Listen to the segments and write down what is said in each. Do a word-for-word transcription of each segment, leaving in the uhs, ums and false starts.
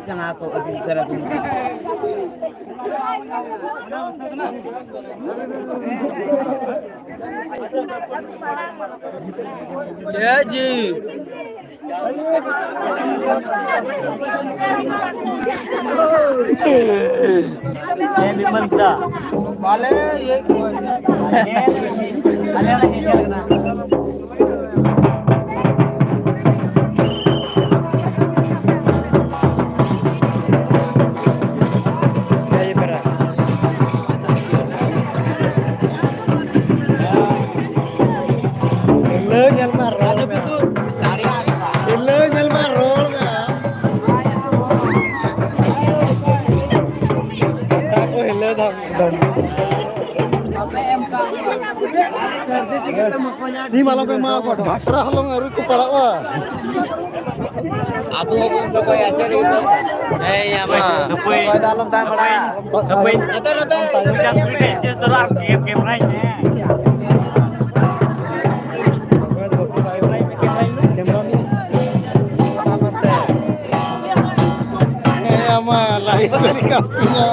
ᱠᱟᱱᱟ ᱠᱚ ᱟᱹᱰᱤ ᱩᱛᱟᱹᱨ ᱟᱹᱰᱤ᱾ ᱮ ᱡᱤ᱾ ᱦᱮᱸ, ᱵᱤᱢᱚᱞ ᱫᱟ᱾ ᱵᱟᱞᱮ ᱤᱭᱟᱹ ᱠᱚᱣᱟ᱾ ᱟᱞᱮ ᱚᱱᱟ ᱧᱮᱧᱮᱞ ᱠᱟᱱᱟ᱾ ᱦᱤᱞᱟᱹᱣ ᱧᱮᱞ ᱢᱮ, ᱨᱚᱲ ᱢᱮ᱾ ᱦᱤᱞᱟᱹᱣ ᱧᱮᱞ ᱢᱮ, ᱨᱚᱲ ᱢᱮ᱾ ᱠᱟᱴᱟ ᱠᱚ ᱦᱤᱞᱟᱹᱣ ᱫᱟ ᱮᱠᱫᱚᱢ᱾ ᱥᱤᱢ ᱟᱞᱚᱯᱮ ᱮᱢᱟ ᱠᱚᱣᱟ, ᱵᱷᱟᱴᱨᱟ ᱦᱚᱞᱚᱝ ᱟᱹᱣᱨᱤ ᱠᱚ ᱯᱟᱲᱟᱜᱼᱟ᱾ ᱟᱵᱚ ᱦᱚᱸᱵᱚᱱ ᱥᱚᱜᱚᱭᱟ, ᱪᱮᱫ ᱦᱩᱭᱩᱜ ᱛᱟᱢᱟ? ᱮᱭ ᱟᱢᱟ, ᱦᱟᱹᱯᱟᱹᱭ᱾ ᱥᱚᱜᱚᱭ ᱫᱚ ᱟᱞᱚᱢ ᱛᱟᱦᱮᱸ ᱵᱟᱲᱟᱜᱼᱟ᱾ ᱦᱟᱹᱯᱟᱹᱭ᱾ ᱱᱚᱛᱮ, ᱱᱚᱛᱮ᱾ ᱢᱤᱫᱴᱟᱝ ᱠᱩᱲᱤ ᱴᱷᱮᱱ ᱤᱭᱟᱹ ᱥᱚᱨᱚᱜ ᱟᱢ, ᱠᱮᱢ-, ᱠᱮᱢᱨᱟᱧ ᱢᱮ᱾ ᱠᱮᱢᱨᱟᱧ ᱢᱮ, ᱠᱮᱢᱨᱟᱧ ᱢᱮ᱾ ᱦᱮᱸ, ᱟᱢᱟ, ᱞᱟᱭᱤᱵᱷ ᱨᱮ ᱠᱟᱹᱢᱤᱭᱟ᱾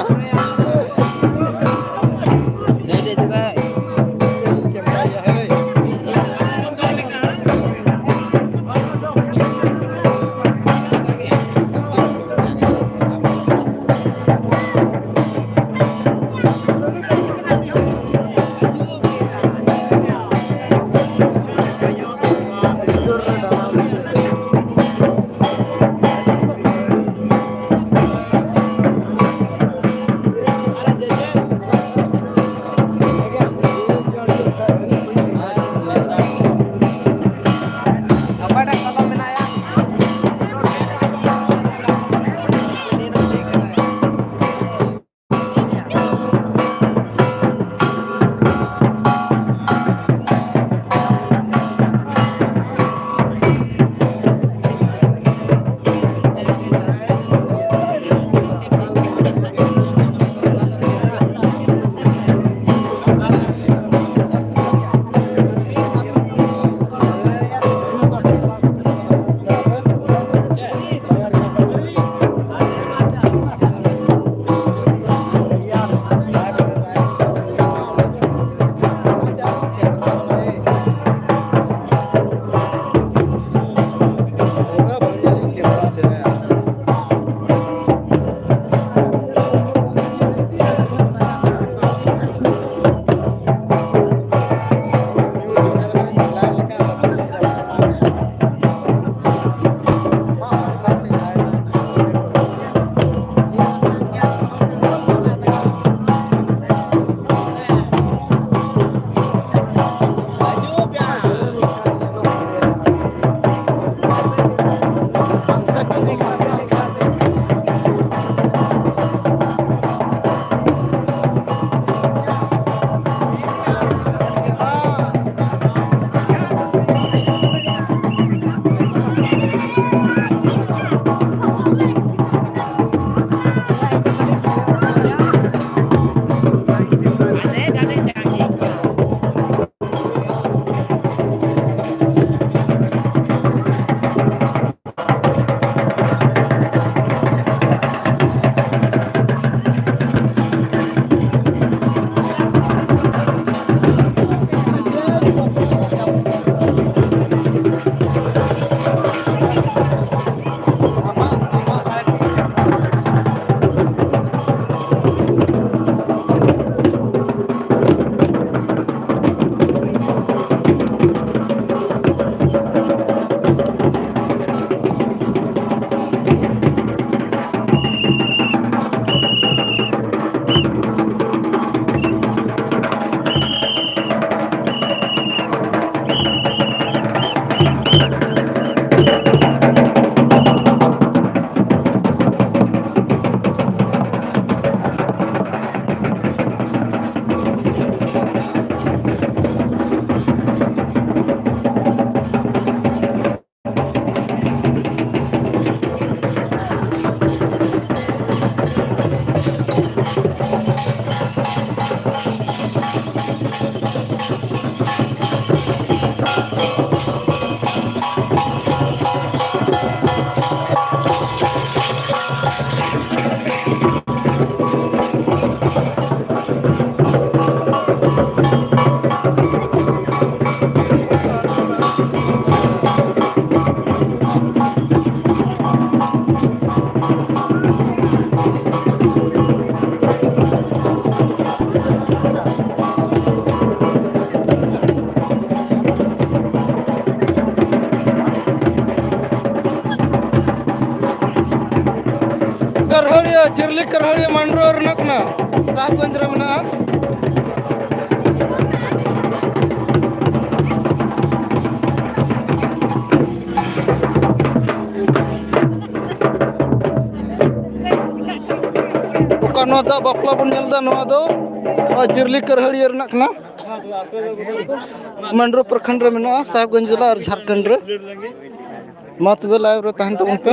ᱪᱤᱨᱞᱤ ᱠᱟᱨᱦᱟᱲᱤᱭᱟᱹ ᱢᱟᱱᱰᱨᱳ ᱨᱮᱱᱟᱜ ᱠᱟᱱᱟ, ᱥᱟᱦᱮᱵᱽᱜᱚᱸᱡᱽ ᱨᱮ ᱢᱮᱱᱟᱜᱼᱟ᱾ ᱚᱠᱟ ᱱᱚᱣᱟ ᱫᱟᱜ ᱵᱟᱯᱞᱟ ᱵᱚᱱ ᱧᱮᱞ ᱮᱫᱟ, ᱱᱚᱣᱟ ᱫᱚ, ᱟᱨ, ᱪᱤᱨᱞᱤ ᱠᱟᱨᱦᱟᱲᱤᱭᱟᱹ ᱨᱮᱱᱟᱜ ᱠᱟᱱᱟ᱾ ᱢᱟᱱᱰᱨᱳ ᱯᱨᱚᱠᱷᱚᱸᱰ ᱨᱮ ᱢᱮᱱᱟᱜᱼᱟ, ᱥᱟᱦᱮᱵᱽᱜᱚᱸᱡᱽ ᱡᱮᱞᱟ ᱟᱨ ᱡᱷᱟᱲᱠᱷᱚᱸᱰ ᱨᱮ᱾ ᱢᱟ ᱛᱚᱵᱮ live ᱨᱮ ᱛᱟᱦᱮᱱ ᱛᱟᱵᱚᱱ ᱯᱮ᱾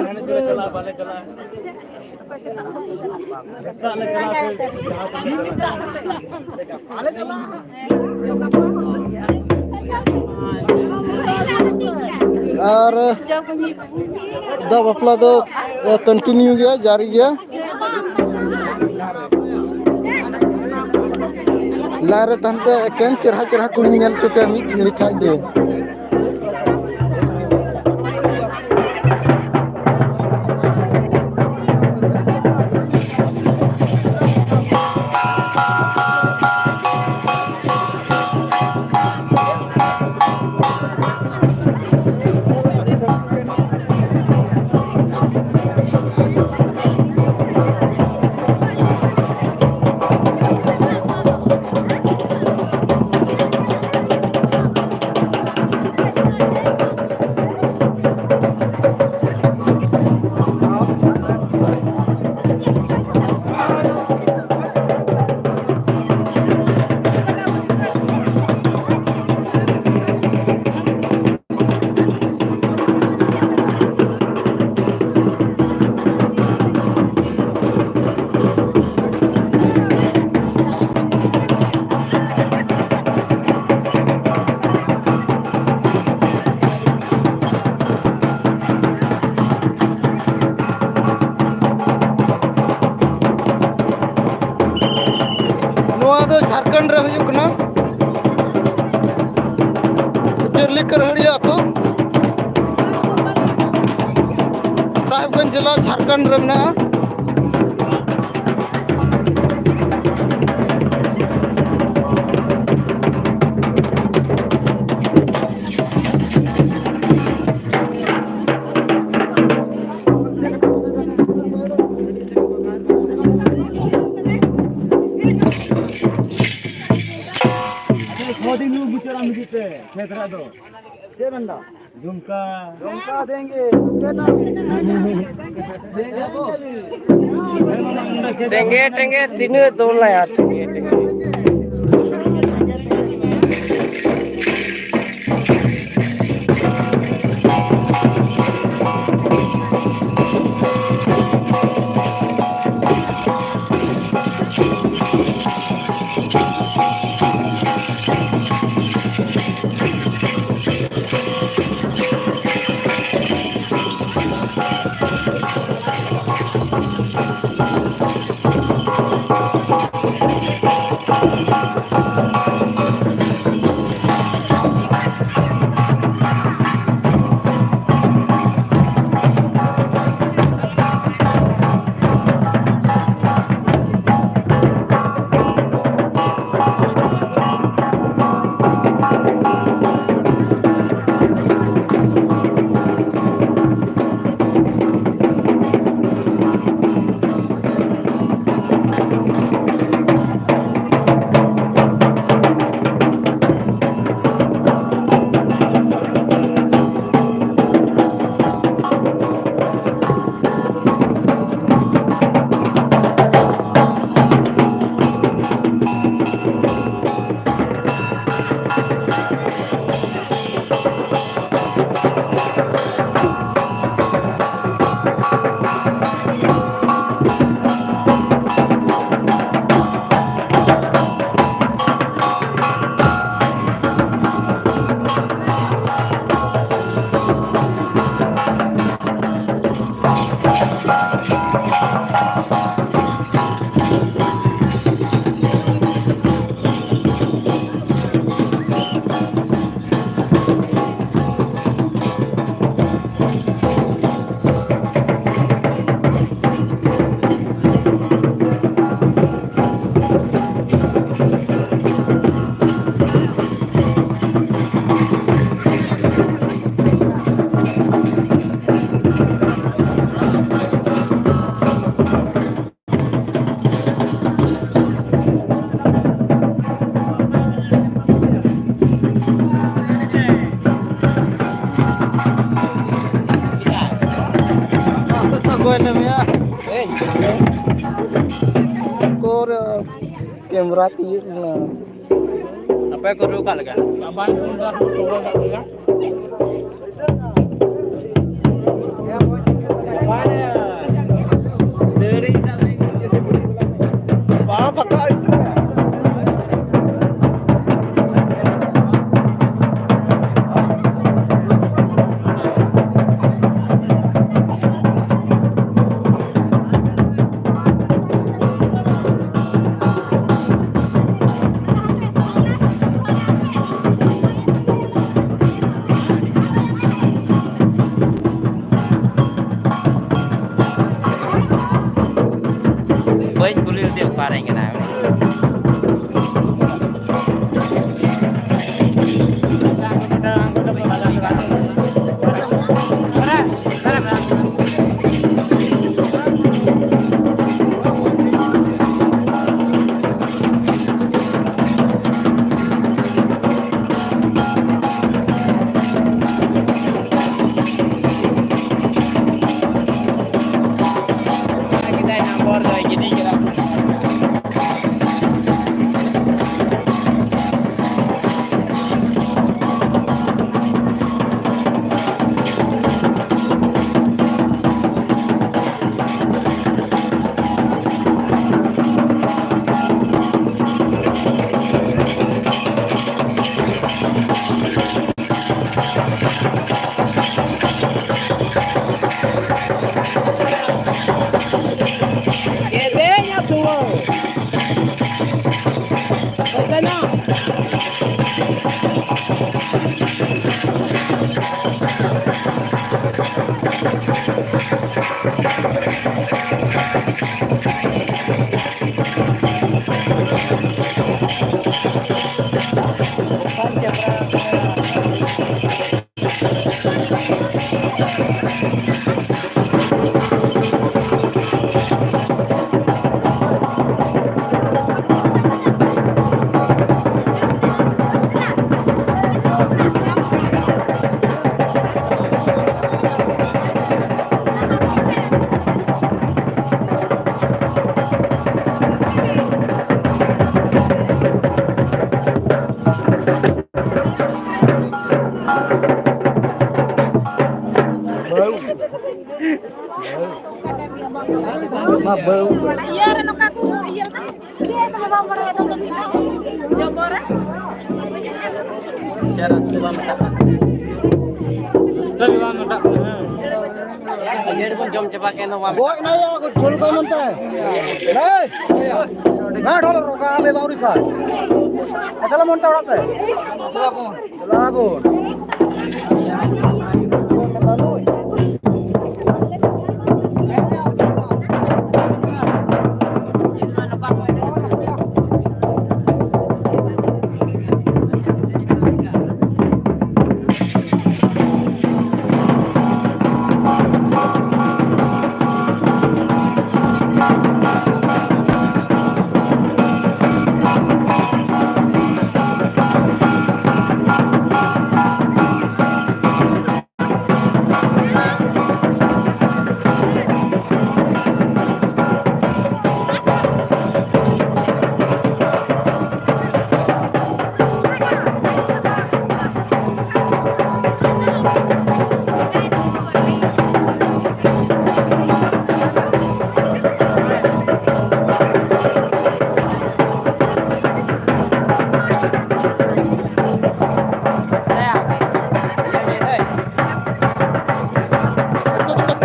ᱟᱨ ᱫᱟᱜ ᱵᱟᱯᱞᱟ ᱫᱚ, ᱮ, continue ᱜᱮᱭᱟ, ᱡᱟᱹᱨᱤ ᱜᱮᱭᱟ᱾ Live ᱨᱮ ᱛᱟᱦᱮᱱ ᱯᱮ, ᱮᱠᱮᱱ ᱪᱮᱨᱦᱟ ᱪᱮᱨᱦᱟ ᱠᱩᱲᱤᱧ ᱧᱮᱞ ᱦᱚᱪᱚ ᱯᱮᱭᱟ ᱢᱤᱫ ᱜᱷᱟᱹᱲᱤ ᱠᱷᱟᱡ ᱜᱮ᱾ ᱱᱚᱣᱟ ᱫᱚ ᱡᱷᱟᱲᱠᱷᱚᱸᱰ ᱨᱮ ᱦᱩᱭᱩᱜ ᱠᱟᱱᱟ, ᱪᱤᱨᱞᱤ ᱠᱟᱨᱦᱟᱹᱲᱤᱭᱟᱹ ᱟᱹᱛᱩ, ᱥᱟᱦᱮᱵᱽᱜᱚᱸᱡᱽ ᱡᱮᱞᱟ, ᱡᱷᱟᱲᱠᱷᱚᱸᱰ ᱨᱮ ᱢᱮᱱᱟᱜᱼᱟ᱾ ᱪᱮᱫ ᱮᱢ ᱤᱫᱤ ᱛᱮ ᱠᱷᱮᱛ ᱨᱮ ᱫᱚ? ᱪᱮᱫ ᱢᱮᱱᱫᱟ? ᱡᱷᱩᱢᱠᱟ᱾ ᱡᱷᱩᱢᱠᱟ ᱫᱮᱝᱜᱮ, ᱪᱩᱴᱮ ᱱᱟ᱾ ᱴᱮᱸᱜᱮ, ᱴᱮᱸᱜᱮ, ᱛᱤᱱᱟᱹᱜ ᱫᱚᱱ ᱞᱟᱭᱟ? ᱴᱮᱸᱜᱮ, ᱴᱮᱸᱜᱮ᱾ ᱠᱮᱢᱨᱟ ᱛᱤᱭᱳᱜ ᱞᱮᱱᱟ᱾ ᱟᱯᱮ ᱠᱚ ᱨᱩ ᱠᱟᱜ ᱞᱮᱠᱟ᱾ ᱵᱟᱝ ᱯᱷᱟᱸᱠᱟ ᱦᱩᱭᱩᱜ ᱠᱟᱱᱟ᱾ ᱵᱟᱹᱧ ᱠᱩᱞᱤ ᱞᱮᱫᱮᱭᱟ ᱚᱠᱟᱨᱮ ᱠᱟᱱᱟᱭ᱾ ᱤᱭᱟᱹ ᱨᱮ ᱱᱚᱝᱠᱟ ᱠᱚ ᱤᱭᱟᱹ ᱞᱮᱫᱟ᱾ ᱪᱮᱫ ᱦᱚᱸ ᱵᱟᱢ ᱵᱟᱲᱟᱭᱟ, ᱟᱫᱚ ᱡᱚᱵᱚᱨ ᱨᱮ᱾ ᱪᱮᱫ ᱨᱟᱹᱥᱠᱟᱹ ᱵᱟᱝ ᱢᱮᱛᱟᱜ ᱠᱟᱱᱟ᱾ ᱨᱟᱹᱥᱠᱟᱹ ᱜᱮ ᱵᱟᱝ ᱢᱮᱛᱟᱜ ᱠᱟᱱᱟ᱾ ᱠᱷᱟᱹᱡᱟᱹᱲᱤ ᱵᱚᱱ ᱡᱚᱢ ᱪᱟᱵᱟ ᱠᱮᱫ ᱱᱚᱣᱟ᱾ ᱜᱚᱡ ᱱᱟᱭᱟ, ᱜᱚᱡ ᱡᱷᱳᱞ ᱠᱚ ᱮᱢᱟᱱ ᱛᱟᱭ᱾ ᱦᱮᱭ! ᱱᱟ ᱰᱷᱚᱞ ᱨᱚᱜᱟ ᱟᱞᱮ ᱵᱟᱣᱨᱤ ᱠᱷᱟᱱ᱾ ᱟᱫᱟᱞᱟ ᱢᱚᱱᱛᱟ ᱚᱲᱟᱜ ᱛᱮ᱾ ᱪᱟᱞᱟᱣ ᱟᱵᱚᱱ᱾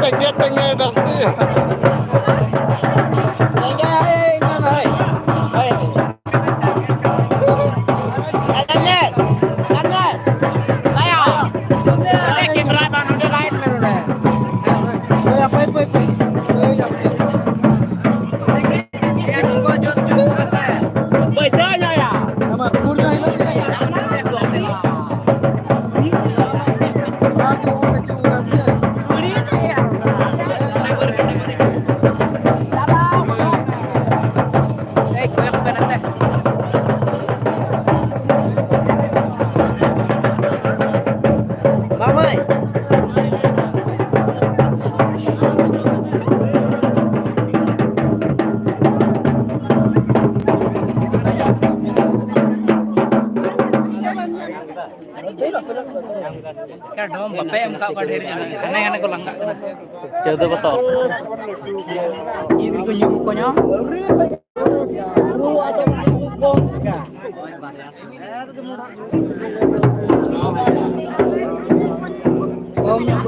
ᱛᱮᱸᱜᱮ ᱛᱮᱸᱜᱮ ᱱᱟᱥᱮ᱾ ᱛᱮᱸᱜᱮ, ᱦᱳᱭ, ᱦᱳᱭ, ᱦᱳᱭ᱾ ᱮᱠᱟ ᱰᱚᱢ ᱵᱟᱯᱮ ᱮᱢ ᱠᱟᱜ ᱠᱚᱣᱟ ᱰᱷᱮᱨ ᱧᱚᱜ, ᱦᱟᱱᱮ ᱦᱟᱱᱮ ᱠᱚ ᱞᱟᱸᱜᱟᱜ ᱠᱟᱱᱟ᱾ ᱪᱳᱫᱚ ᱵᱚᱛᱚᱞ᱾ ᱤᱫᱤ ᱠᱚ ᱧᱩ ᱠᱚ ᱧᱟᱢ᱾ ᱠᱚᱢ ᱧᱚᱜ